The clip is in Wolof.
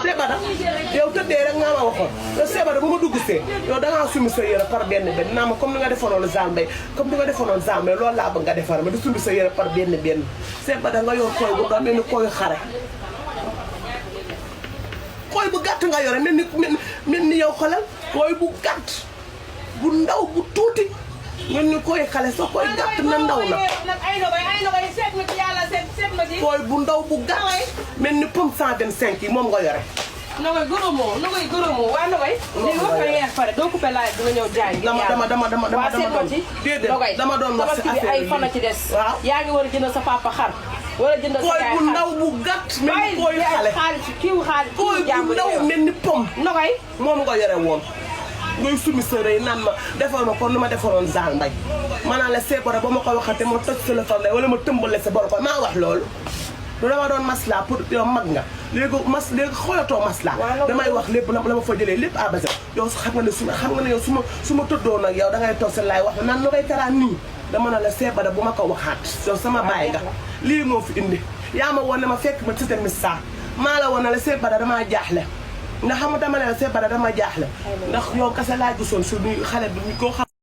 Sebada yow tëddee rek nga ma waxoon yow Sebada bu ma dugg see yow dangaa sumi sa yére par benn naa ma comme ni nga defaroon Zambay comme ni nga defaroon Zambay loolu laa bëgg nga defar ma di sumi sa yére par benn Sebada nga yor koy bu nga mel ni koy xare koy bu gàtt nga yore mel ni yow xolal koy bu gàtt bu ndaw bu tuuti mel ni koy xale sa koy gàtt na ndaw na koy bu ndaw bu gàtt mel ni pomme 125 yi moom nga yore Nogoy gërëmoo waa Nogoy léegi wax nga yeex pare doo coupé laaj bi nga ñëw jaay dama doon wax si affaire ay fan a ci des yaa ngi war a jënd sa papa xar wala jënd sa koy yaay bu ndaw bu gàtt mel ni koy xale xaalis koy bu ndaw mel ni pomme Nogoy moom nga yore woon ngay sumi sa rëy naan ma defal ma kon nu ma defaroon Zal Mbaye ma naan la Sebada ba ma ko waxate ma toj sa la fa wala ma tëmbale sa bor ko maa wax loolu lu dama doon masla pour yow mag nga léegi xoolatoo masla damay wax lépp la ma fa jëlee lépp à base yow xam nga ne yow su ma tëddoon ak yow dangay toog sa laay wax naan nu koy taraan nii dama ne la Sebada bu ma ko waxaat yow sama baay nga lii moo fi indi yaa ma woon ne ma fekk ma sita missa maa la woon ne la Sebada damaa jaaxle ndax xam nga dama ne la Sebada dama jaaxle ndax yow kese laa gisoon suñu xale bi koo xam